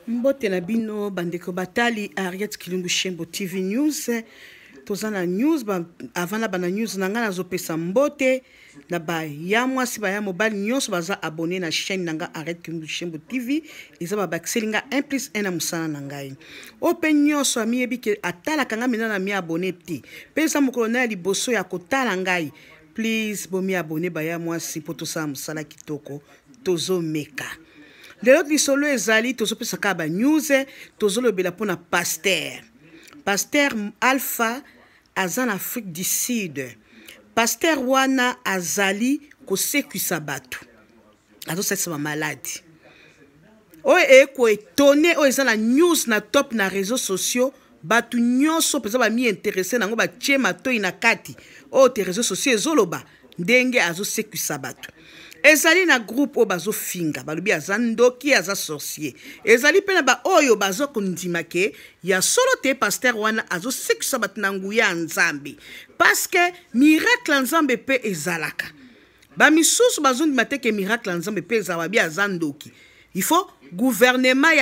Mbote na bino bandeko batali Harriet Kilumbu Shembo TV News. Toza na news ba, avant na bana news na ngai nazopesa mbote na ba ya mwasi ba ya mobali nyonso baza abonné na chaîne na ngai Harriet Kilumbu Shembo TV eza babakiseli ngai 1 plus 1 na mosala na ngai. Oyo mpe nyonso amiyebi ke atalaka ngai mena na mi abonné te mpe eza mokolo na ya liboso ya kotala ngai, please bomi abonné ba ya mwasi mpo tosala mosala kitoko tozomeka. Lelo lisolo ezali tozopesa kaka ba news, tozolobela mpona pasteur Alpha aza na Afrique du Sud. Pasteur wana azali kosekwisa bato, azosalisa bamaladi oyo ekoetone oyo eza na news na top na réseaux sociaux. Bato nyonso mpenza bami interesse nango, batie matoi na kati oyo te réseaux sociaux ezoloba ndenge azosekwisa bato. Ezali na groupe oyo bazofinga, balobi aza ndoki, aza sorcier. Ezali mpe na baoyo baza kondima ke ya solo te pasteur wana azosekwisa bato na nguya ya Nzambe, parce que miracle ya Nzambe mpe ezalaka. Bamisusu bazondima te ke miracle ya Nzambe mpe ezala, babi aza ndoki. Il faut gouvernement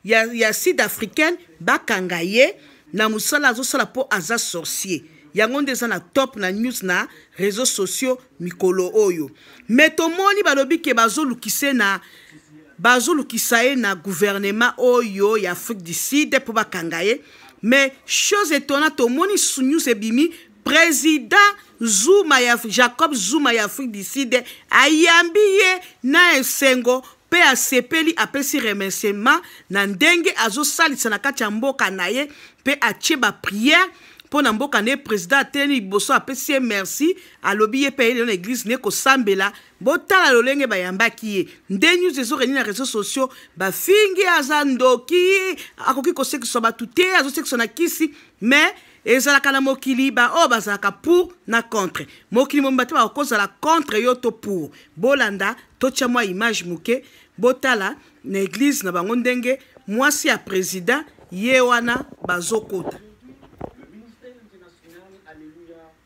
ya sud africaine bakanga ye na mosala azosala mpo aza sorcier. Yango nde eza na top na news na réseaux sociaux mikolo oyo. Me tomoni balobi ke bazolukisa ye na gouvernement oyo ya Afrique du Sud mpo bakanga ye. Mais chose étonnante, tomoni news ebimi, président Zuma ya Jacob Zuma ya Afrique du Sud ayambi ye na esengo mpe asepeli, apesi remerciement na ndenge azosalisa na kati ya mboka na ye mpe atie baprière mpo na mboka na ye. Président atelemi liboso, apesi ye merci, alobi ye mpe aye lelo na église ne kosambela. Botala lolenge bayambaki ye. Nde news ezoreni na réseaux sociaux, bafingi aza ndoki, akoki kosekisa bato te, azosekisa na kisi. Mais ezalaka na mokili baoyo bazalaka pour na contre. Mokili mobimba te bakokozala contre yo to pour. Bolanda, totia mwa image moke, botala na église na bango ndenge mwasi ya président ye wana bazokota,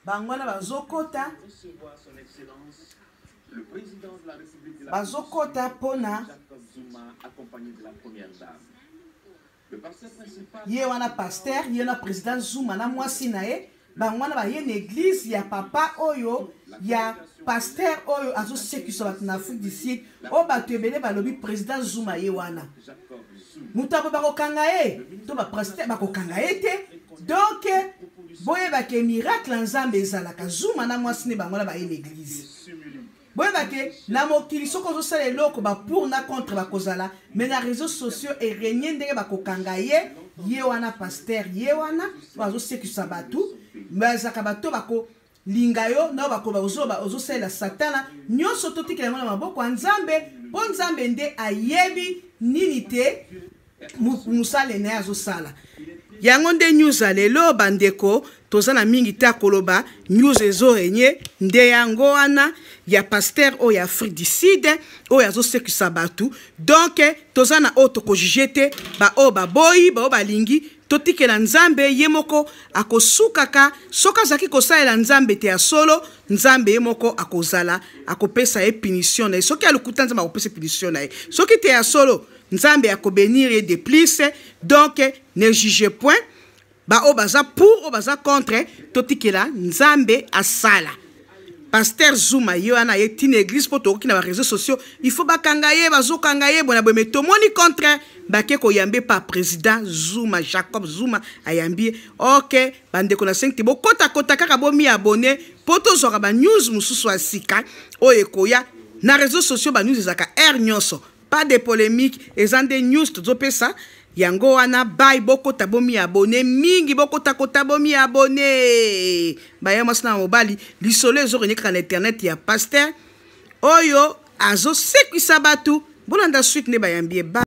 bango wana bazokota, bazokota mpona ye wana pasteur ye na président Zuma na mwasi na ye. Bango wana baye na église ya papa oyo ya pasteur oyo azosekisa bato na Afrique du Sud, oyo bato ebele balobi président Zuma ye wana moto abo bakokanga ye to bapasteur bakokanga ye te. Donc boyebake miracle ya Nzambe ezalaka. Zuma na mwasi ne bango wana baye na église. Boyebake na mokili soki ozosala eloko, bapour na contre bakozala. Mais na réseaux sociaux erenie ndenge bakokanga ye. Ye wana pasteur ye wana oyo azosekisa bato, bazalaka bato bakolinga yo na bakoba ozosalela satana. Nyonso totikela yango na maboko ya Nzambe, mpo Nzambe nde ayebi nini te mosala na ye azosala. Yango nde news ya lelo, bandeko. Toza na mingi te ya koloba. News ezorenye nde yango wana ya pasteur oyo ya Afrique du Sud oyo azosekisa bato. Donc toza na oyo tokojuge te, baoyo baboyi, baoyo balingi, totikela Nzambe ye moko akosukaka. Soki azalaki kosalela Nzambe te ya solo, Nzambe ye moko akozala akopesa ye punition na ye. Soki alukuta, Nzambe akopesa punition na ye. Soki te ya solo, Nzambe akobénir ye de plus. Donc ne juge point baoyo baza pour, oyo baza contre, totikela Nzambe asala. Pasteur Zuma ye wana ye ntina église mpo tokoki na baréseaux sociaux, il faut bakanga ye, bazokanga ye bona boye. Me tomoni contre bake koyambe pa président Zuma, Jacob Zuma ayambi ye. Ok bandeko, na sengi te bokotakota kaka, bomi abonné mpo tozwaka banews mosusu ya sika oyo ekoya na réseaux sociaux. Banews ezalaka aire nyonso, pas de polémique, eza nde news tozopesa yango wana. Bai bokota, bomi abonné mingi, bokotakota, bomi abonné. Baya mwasi na mobali, lisolo ezokende kaka na internet ya pasteur oyo azosekwisa bato. Bolanda suite nde bayambi ye ba.